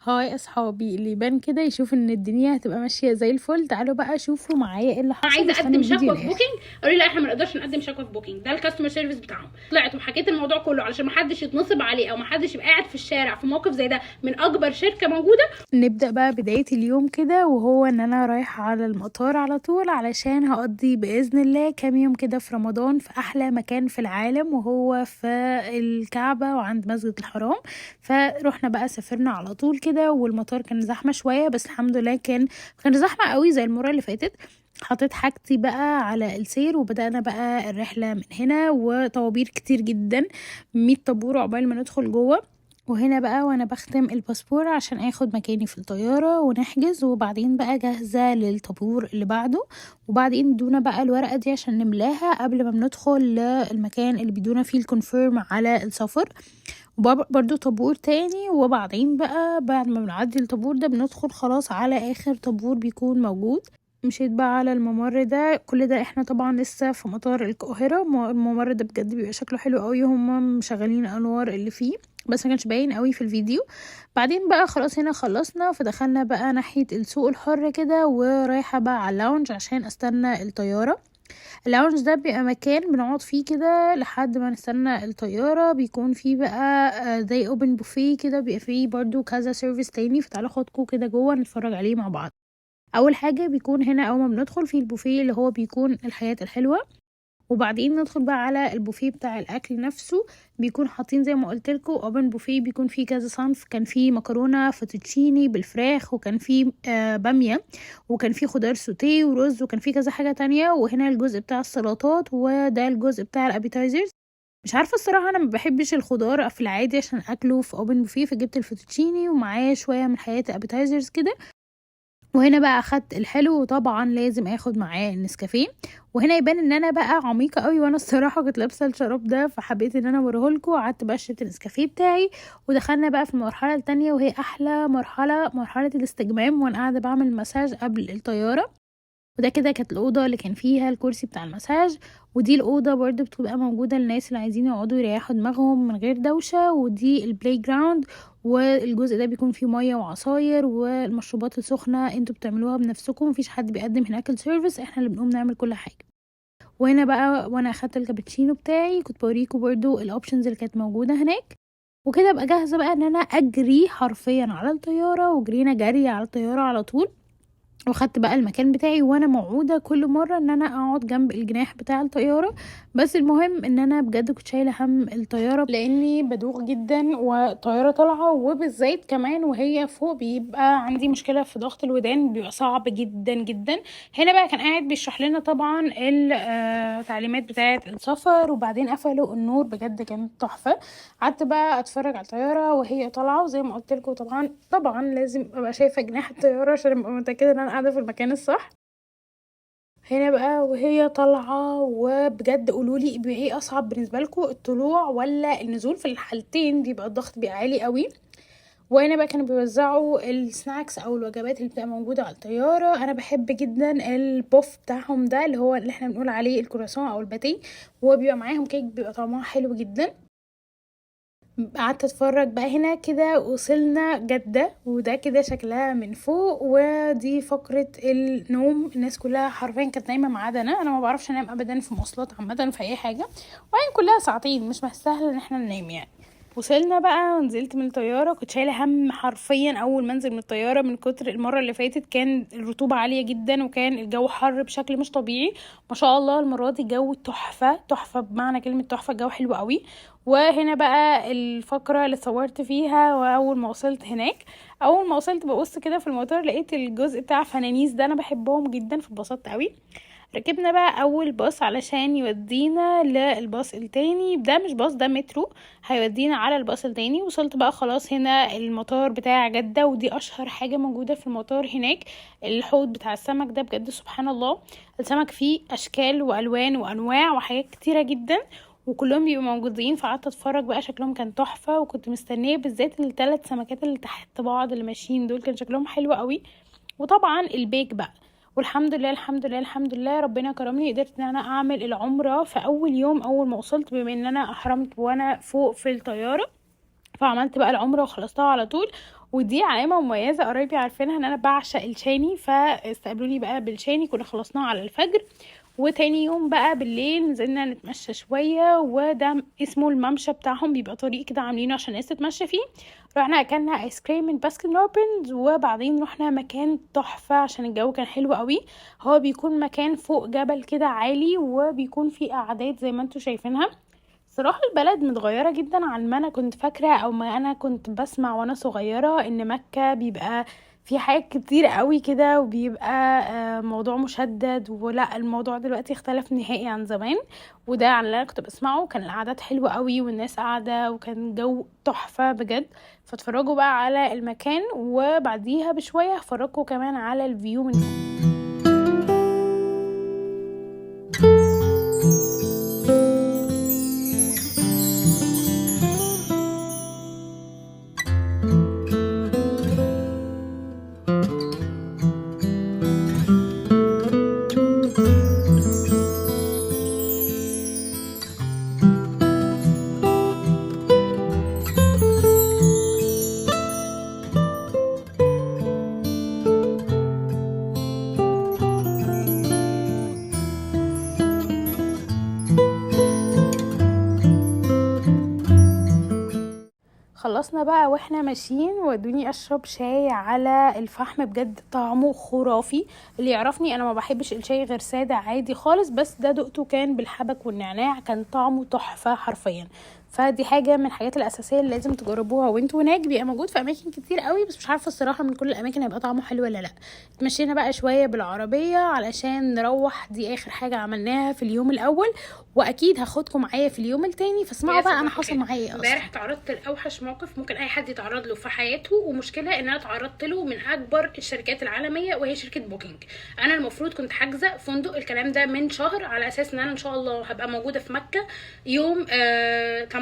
Hi اصحابي، اللي يبان كده يشوف ان الدنيا هتبقى ماشية زي الفل. تعالوا بقى شوفوا معايا ايه اللي حصل. عايزه واستنوا اقدم الفيديو شكوى في للآخر. Booking، قالوا لي لا احنا ما نقدرش نقدم شكوى في Booking، ده ال customer service بتاعهم. طلعت وحكيت الموضوع كله علشان ما حدش يتنصب عليه او ما حدش يبقى قاعد في الشارع في موقف زي ده من اكبر شركة موجوده. نبدأ بقى بداية اليوم كده، وهو ان انا رايحة على المطار على طول علشان هقضي بإذن الله كام يوم كده في رمضان في احلى مكان في العالم، وهو في الكعبة وعند مسجد الحرام. فروحنا بقى سافرنا على طول كده، والمطار كان زحمة شوية بس الحمد لله كان زحمة قوي زي المرة اللي فاتت. حطيت حاجتي بقى على السير وبدأنا بقى الرحلة من هنا، وطوابير كتير جدا، 100 طابور عقبال ما ندخل جوه. وهنا بقى وانا بختم الباسبور عشان اخد مكاني في الطيارة ونحجز، وبعدين بقى جاهزة للطابور اللي بعده. وبعدين ادونا بقى الورقة دي عشان نملاها قبل ما بندخل للمكان اللي بيدونا فيه ال confirm على السفر. برضو طابور تاني، وبعدين بقى بعد ما بنعدي الطابور ده بندخل خلاص على اخر طابور بيكون موجود. مشيت بقى على الممر ده، كل ده احنا طبعا لسه في مطار القاهرة. الممر ده بجد بيبقى شكله حلو قوي، هما مشغلين الانوار اللي فيه بس ما كانش باين قوي في الفيديو. بعدين بقى خلاص هنا خلصنا، فدخلنا بقى ناحية السوق الحر كده، ورايحة بقى على ال lounge عشان استنى الطيارة. ال lounge ده بيبقى مكان بنقعد فيه كده لحد ما نستنى الطيارة، بيكون فيه بقى زي open buffet كده، بيبقى فيه برضو كذا service تاني. فتعالوا اخدكوا كده جوه نتفرج عليه مع بعض. اول حاجة بيكون هنا اول ما بندخل في البوفيه اللي هو بيكون الحاجات الحلوة، وبعدين ندخل بقى على البوفيه بتاع الاكل نفسه. بيكون حاطين زي ما قلت لكم open buffet، بيكون فيه كذا صنف، كان فيه مكرونه فوتوتشيني بالفراخ، وكان فيه باميه، وكان فيه خضار سوتيه ورز، وكان فيه كذا حاجة تانية. وهنا الجزء بتاع السلطات، وده الجزء بتاع ال appetizers. مش عارفه الصراحة انا ما بحبش الخضار في العادي عشان اكله في open buffet، فجبت الفوتوتشيني ومعاه شوية من حاجات appetizers كده. وهنا بقى اخدت الحلو، وطبعا لازم اخد معاه النسكافيه. وهنا يبان ان انا بقى عميقة قوي، وانا الصراحة كنت لابسه الشراب ده فحبيت ان انا اوريهولكوا. قعدت بقى شربت النسكافيه بتاعي، ودخلنا بقى في المرحلة التانية وهي احلى مرحلة، مرحلة الاستجمام، وانا قاعدة بعمل مساج قبل الطيارة. وده كده كانت الاوضة اللي كان فيها الكرسي بتاع المساج، ودي الاوضة برضو بتبقى موجودة للناس اللي عايزين يقعدوا يريحوا دماغهم من غير دوشه. ودي ال playground، والجزء ده بيكون فيه مية وعصاير والمشروبات السخنة انتوا بتعملوها بنفسكم، مفيش حد بيقدم هناك ال service، احنا اللي بنقوم نعمل كل حاجة. وهنا بقى وانا اخدت الكابتشينو بتاعي كنت بوريكم برضو ال options اللي كانت موجودة هناك. وكده ابقى جاهزة بقى ان انا اجري حرفيا على الطيارة، وجرينا جري على الطيارة على طول. واخدت بقى المكان بتاعي، وانا موعوده كل مرة ان انا اقعد جنب الجناح بتاع الطيارة، بس المهم ان انا بجد كنت شايله هم الطيارة لاني بدوخ جدا وطياره طالعه، وبالذات كمان وهي فوق بيبقى عندي مشكلة في ضغط الودان، بيبقى صعب جدا جدا. هنا بقى كان قاعد بيشرح لنا طبعا التعليمات بتاعه السفر، وبعدين قفلوا النور، بجد كانت تحفة. قعدت بقى اتفرج على الطيارة وهي طالعه، وزي ما قلت لكم طبعا لازم ابقى شايفه جناح الطيارة عشان ابقى متاكدة ان انا قاعدة في المكان الصح. هنا بقى وهي طالعه، وبجد قولولي بيبقى ايه اصعب بالنسبة لكم، الطلوع ولا النزول؟ في الحالتين بيبقى الضغط بيبقى عالي قوي. وهنا بقى كانوا بيوزعوا ال snacks او الوجبات اللي بتبقى موجودة على الطيارة. انا بحب جدا ال puff بتاعهم ده اللي هو اللي احنا بنقول عليه الكرواسون او الباتيه، وبيبقى معاهم كيك بيبقى طعمها حلو جدا. قعدت اتفرج بقى هنا كده. وصلنا جدة، وده كده شكلها من فوق، ودي فقرة النوم. الناس كلها حرفيا كانت نايمة ما عدا انا، انا ما بعرفش انام ابدا في مواصلات عامة في اي حاجة، وبعدين كلها ساعتين مش مستاهلة ان احنا ننام. وصلنا بقى ونزلت من الطيارة، كنت شايلة هم حرفيا أول ما انزل من الطيارة من كتر المرة اللي فاتت كان الرطوبة عالية جدا وكان الجو حر بشكل مش طبيعي. ما شاء الله المرة دي الجو تحفة تحفة بمعنى كلمة تحفة، الجو حلو قوي. وهنا بقى الفقرة اللي اتصورت فيها وأول ما وصلت هناك، أول ما وصلت ببص كده في المطار لقيت الجزء بتاع فنانيس ده، أنا بحبهم جدا فاتبسطت قوي. ركبنا بقى اول باص علشان يودينا للباص التاني، ده مش باص ده مترو هيودينا على الباص التاني. وصلت بقى خلاص هنا المطار بتاع جدة، ودي اشهر حاجة موجودة في المطار هناك، الحوض بتاع السمك ده. بجد سبحان الله السمك فيه اشكال والوان وانواع وحاجات كتيرة جدا، وكلهم بيبقوا موجودين. فقعدت اتفرج بقى، شكلهم كان تحفة، وكنت مستنية بالذات الثلاث سمكات اللي تحت بعض اللي ماشيين دول كان شكلهم حلو قوي. وطبعا البيك بقى، والحمد لله الحمد لله الحمد لله ربنا كرمني، قدرت ان انا اعمل العمرة في اول يوم اول ما وصلت، بما ان انا احرمت وانا فوق في الطيارة، فعملت بقى العمرة وخلصتها على طول. ودي علامة مميزة قرايبي عارفينها ان انا بعشق الشاني، فاستقبلوني بقى بالشاني. كنا خلصناه على الفجر. وتاني يوم بقى بالليل نزلنا نتمشى شوية، وده اسمه الممشى بتاعهم، بيبقى طريق كده عاملينه عشان الناس تتمشى فيه. رحنا اكلنا ايس كريم من باسكن روبنز، وبعدين رحنا مكان تحفة عشان الجو كان حلو قوي. هو بيكون مكان فوق جبل كده عالي، وبيكون فيه قعدات زي ما انتوا شايفينها. صراحة البلد متغيرة جدا عن ما انا كنت فاكرة او ما انا كنت بسمع وانا صغيرة ان مكة بيبقى في حاجات كتير قوي كده وبيبقى موضوع مشدد، ولا الموضوع دلوقتي اختلف نهائي عن زمان. وده عن اللي انا كنت بسمعه. كان القعدات حلوة قوي والناس قاعدة وكان جو تحفة بجد. فاتفرجوا بقى على المكان، وبعديها بشوية هفرجكوا كمان على ال view من فوق. خلصنا بقى واحنا ماشيين ودوني اشرب شاي على الفحم، بجد طعمه خرافي. اللي يعرفني انا ما بحبش الشاي غير ساده عادي خالص، بس ده دقته كان بالحبك والنعناع، كان طعمه تحفة حرفيا. فدي حاجة من الحاجات الاساسية اللي لازم تجربوها وانتوا هناك. بيبقى موجود في اماكن كتير قوي، بس مش عارفه الصراحة من كل الاماكن هيبقى طعمه حلو ولا لا. اتمشينا بقى شوية بالعربية علشان نروح، دي اخر حاجة عملناها في اليوم الاول، واكيد هاخدكم معايا في اليوم التاني. فاسمعوا بقى انا حصل معايا ايه اصلا. امبارح تعرضت لاوحش موقف ممكن اي حد يتعرض له في حياته، ومشكلة ان انا تعرضت له من اكبر الشركات العالمية وهي شركة بوكينج. انا المفروض كنت حاجزه فندق الكلام ده من شهر، على اساس ان انا ان شاء الله هبقى موجودة في مكة يوم 8/3،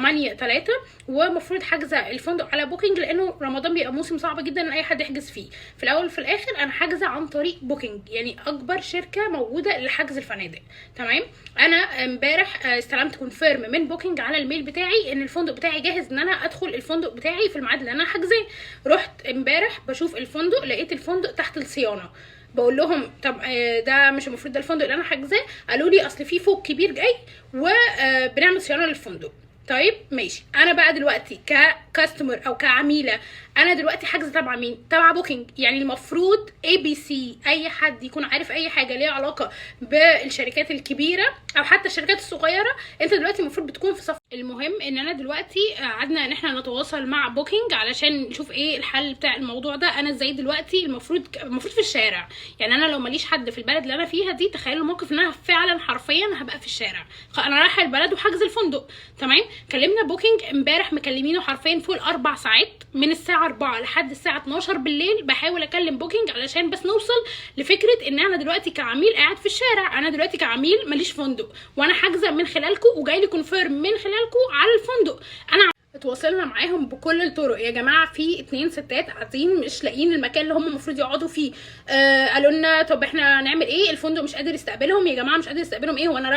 ومفروض حاجزه الفندق على بوكينج لانه رمضان بيبقى موسم صعب جدا ان اي حد يحجز فيه. في الاول وفي الاخر انا حاجزه عن طريق بوكينج، يعني اكبر شركة موجودة لحجز الفنادق. تمام، انا امبارح استلمت confirm من بوكينج على ال mail بتاعي ان الفندق بتاعي جاهز ان انا ادخل الفندق بتاعي في الميعاد اللي انا حاجزاه. رحت امبارح بشوف الفندق، لقيت الفندق تحت الصيانة. بقول لهم طب ده مش المفروض ده الفندق اللي انا حاجزاه؟ قالوا لي اصل في فوق كبير جاي وبنعمل صيانة للفندق. طيب ماشي، انا بقى دلوقتي ك customer او كعميله، انا دلوقتي حاجزه تبع مين؟ تبع بوكينج. يعني المفروض ABC اي حد يكون عارف اي حاجة ليها علاقة بالشركات الكبيرة او حتى الشركات الصغيرة، انت دلوقتي المفروض بتكون في صف. المهم ان انا دلوقتي قعدنا ان احنا نتواصل مع بوكينج علشان نشوف ايه الحل بتاع الموضوع ده. انا ازاي دلوقتي المفروض في الشارع، يعني انا لو ماليش حد في البلد اللي انا فيها دي، تخيلوا الموقف ان انا فعلا حرفيا هبقى في الشارع. انا رايحة البلد وحاجز الفندق. تمام، كلمنا بوكينج امبارح، مكلمينه حرفيا فوق 4 ساعات، من الساعة 4 لحد الساعة 12 بالليل بحاول اكلم بوكينج علشان بس نوصل لفكرة ان انا دلوقتي كعميل قاعد في الشارع، انا دلوقتي كعميل ماليش فندق وانا حاجزه من خلالكم وجاي لي confirm من خلالكم على الفندق. انا اتواصلنا معاهم بكل الطرق يا جماعة، في 2 ستات قاعدين مش لاقيين المكان اللي هم المفروض يقعدوا فيه. قالوا لنا طب احنا هنعمل ايه؟ الفندق مش قادر يستقبلهم. يا جماعة مش قادر يستقبلهم ايه وانا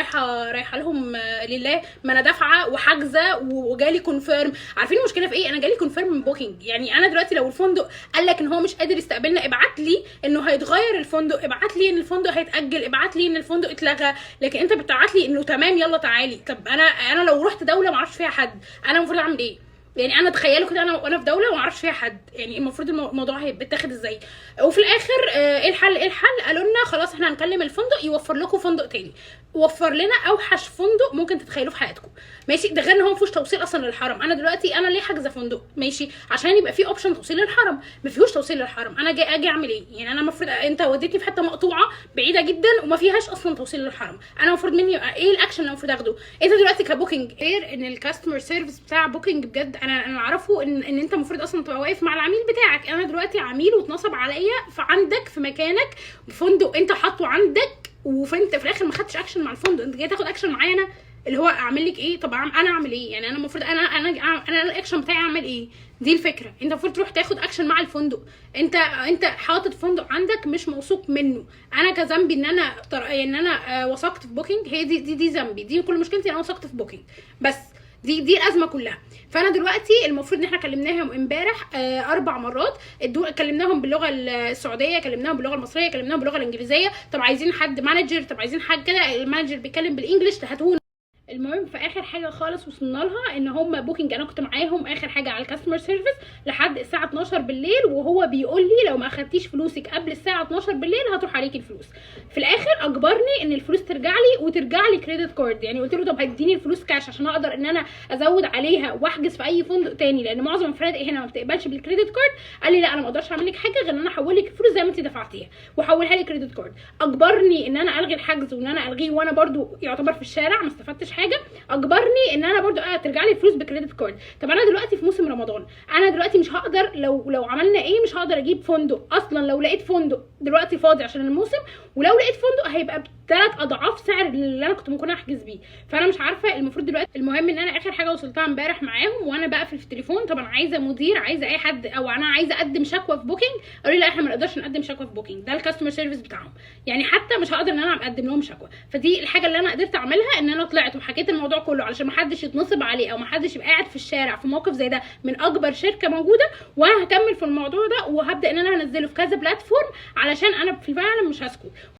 رايحة لهم لله، ما انا دافعه وحاجزه وجالي confirm. عارفين المشكلة في ايه؟ انا جالي confirm من بوكينج. يعني انا دلوقتي لو الفندق قال لك ان هو مش قادر يستقبلنا، ابعت لي انه هيتغير الفندق، ابعت لي ان الفندق هيتاجل، ابعت لي ان الفندق اتلغى، لكن انت بتبعت لي انه تمام يلا تعالي. طب انا لو رحت دولة ما اعرفش فيها حد، انا المفروض اعمل ايه؟ يعني انا تخيلوا كده انا وانا في دولة وما اعرفش فيها حد، يعني المفروض الموضوع هيتاخد ازاي؟ وفي الاخر ايه الحل؟ ايه الحل؟ قالوا لنا خلاص احنا هنكلم الفندق يوفر لكم فندق تاني. وفر لنا اوحش فندق ممكن تتخيلوه في حياتكم. ماشي، ده غير ان هو ما فيهوش توصيل اصلا للحرم. انا دلوقتي انا ليه حاجزه فندق؟ ماشي، عشان يبقى فيه option توصيل للحرم، ما فيهوش توصيل للحرم. انا جاي اجي اعمل ايه؟ يعني انا المفروض انت وديتني في حتة مقطوعة بعيدة جدا وما فيهاش اصلا توصيل للحرم، انا المفروض مني ايه الاكشن اللي المفروض اخده؟ انت دلوقتي كبوكينج، غير ان ال customer service بتاع بوكينج بجد انا اعرفه ان انت المفروض اصلا تبقى واقف مع العميل بتاعك. انا دلوقتي عميل واتنصب عليا، فعندك في مكانك فندق انت حاطه عندك، وفانت في الاخر ما خدتش اكشن مع الفندق، انت جاي تاخد اكشن معايا انا، اللي هو اعمل لك ايه؟ طب انا اعمل ايه؟ يعني انا المفروض انا انا انا الاكشن بتاعي اعمل ايه؟ دي الفكرة، انت المفروض تروح تاخد اكشن مع الفندق. انت حاطط فندق عندك مش موثوق منه. انا كذنبي ان انا ان انا وثقت في بوكينج، هي دي دي دي ذنبي، دي كل مشكلتي، انا وثقت في بوكينج بس. دي الازمة كلها. فانا دلوقتي المفروض ان احنا كلمناهم امبارح 4 مرات، كلمناهم باللغة السعوديه، كلمناهم باللغة المصريه، كلمناهم باللغة الانجليزيه. طب عايزين حد manager، طب عايزين حاجة كده، ال manager بيتكلم بال English هاتوه. المهم في اخر حاجة خالص وصلنا لها ان هم Booking، انا كنت معاهم اخر حاجة على ال customer service لحد الساعة 12 بالليل، وهو بيقول لي لو ما اخدتيش فلوسك قبل الساعة 12 بالليل هتروح عليكي الفلوس. في الاخر اجبرني ان الفلوس ترجع لي وترجع لي credit card. يعني قلت له طب هتديني الفلوس كاش عشان اقدر ان انا ازود عليها واحجز في اي فندق تاني، لان معظم الفنادق هنا ما بتقبلش بال credit card. قال لي لا انا ما اقدرش اعمل لك حاجة غير ان انا احول لك الفلوس زي ما انت دفعتيها، وحولها لي credit card. اجبرني ان انا الغي الحجز وان انا الغيه، وانا برضو يعتبر في الشارع ما استفدتش حاجه. اجبرني ان انا برضو ترجع لي الفلوس ب credit card. طب انا دلوقتي في موسم رمضان، انا دلوقتي مش هقدر، لو عملنا ايه مش هقدر اجيب فندق اصلا. لو لقيت فندق دلوقتي فاضي عشان الموسم، ولو لقيت فندق هيبقى بثلاث اضعاف سعر اللي انا كنت ممكن احجز بيه. فانا مش عارفه المفروض دلوقتي. المهم ان انا اخر حاجة وصلتها امبارح معاهم وانا بقفل في التليفون، طبعا عايزه مدير، عايزه اي حد، او انا عايزه اقدم شكوى في Booking، قالوا لي لا احنا ما نقدرش نقدم شكوى في Booking، ده ال customer service بتاعهم، يعني حتى مش هقدر ان انا اقدم لهم شكوى. فدي الحاجة اللي انا قدرت اعملها، ان انا طلعت وحكيت الموضوع كله علشان ما حدش يتنصب عليه او ما حدش يبقى قاعد في الشارع في موقف زي ده من اكبر شركة موجوده. وانا هكمل في الموضوع ده وهبدا ان انا هنزله في كذا platform علشان انا في فعلا مش هسكت.